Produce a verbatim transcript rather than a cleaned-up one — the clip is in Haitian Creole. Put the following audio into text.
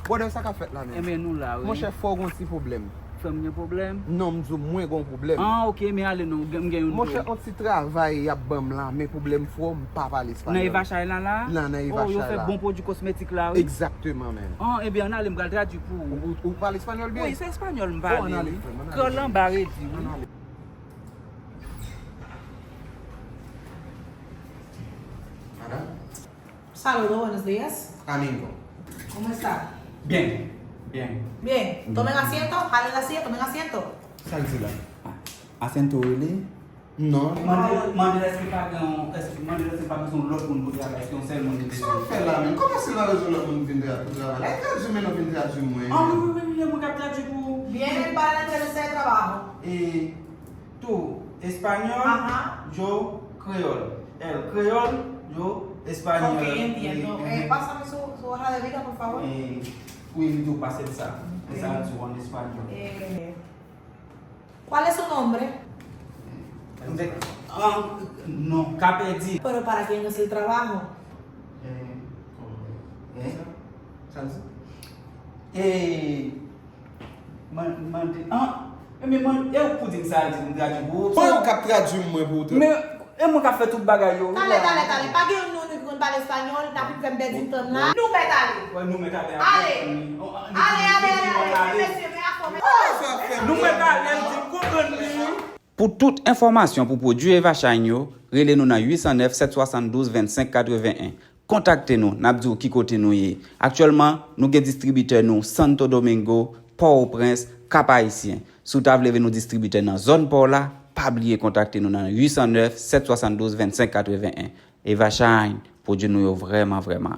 Brother, sa k ap fèt la menm? Enben nou la wi. Monchè, fò w gen yon ti pwoblèm. Frè m gen pwoblèm? Non, m di w, mwen gen yon pwoblèm. Ah, ok, men ale non, m gen youn tou. Monchè, yon ti travay y ap ban m la, men pwoblèm fò m pa pale espanyòl. Nan Eva Shine la la? Nan, nan Eva Shine la. Oh, yo fè bon pwodui kosmetik la wi. Exactement, man. Ah, enben ann ale, m pral tradui pou ou. Ou, ou pale espanyòl byen? Wi, se espanyòl m pale. Oh, ann ale, frè m, ann ale. Kran lan ba redi wi. Ann ale. Madam? Saludo, buenos días. Amigo. ¿Cómo está? Bien, bien. Bien. Tomen asiento, jale la silla, tomen asiento. Sa l di la? Asiento rele? Non. Mande, mande èske pa gen, èske, mande èske pa gen yon lòt moun pou travay, èske yon sèl moun ki Sa w ap fè la menm? Kòman si la rezon lòt moun vin tra- pou travay la? E tradui men nou vin tradui mwen. Ah, wi, wi, wi, wi, mwen k ap tradui pou ou. Vienen para la entrevista de trabajo. E tou, espanyòl, Ajá. Yo kreyòl. El kreyòl, yo espanyòl. Ok, entiendo. Eh, Eh, pásame su, su hoja de vida, por favor. Eh, wi, m tou pase sa. E sa di w an espanyòl. Eh, ¿Cuál es su nombre? Ah, non, ka pèdi. Pero ¿para quién es el trabajo? Eh, eh, sa l di? Eh, man, mande, ah, e men man, e ou pou di m sa l di m tradui pou ou. Bon, ou k ap tradui mwen pou ou. Men, e mwen k ap fè tout bagay yo. Talè, talè, talè. Pa gen youn nan nou ki konn pale espanyòl, n ap vin fè m pèdi m tan la. Nou mèt ale. Wè, nou mèt ale. Ale. Oh, Ale, ale, ale, ale. Mesye, men afò, men. Nou mèt ale, m di m konprann li. Pou tout enfòmasyon pou pwodui Eva Shine yo, rele nou nan uit san nèf, sèt swasanndouz, vennsenk katreven en. Kontakte nou, n ap di w ki kote nou ye. Aktyèlman, nou gen distribitè nou Santo Domingo, Pòtoprens, Kap Ayisyen. Si w ta vle vin nou distribitè nan zòn pa w la, pa bliye kontakte nou nan uit san nèf, sèt swasanndouz, vennsenk katreven en. Eva Shine, pwodui nou yo vrèman, vrèman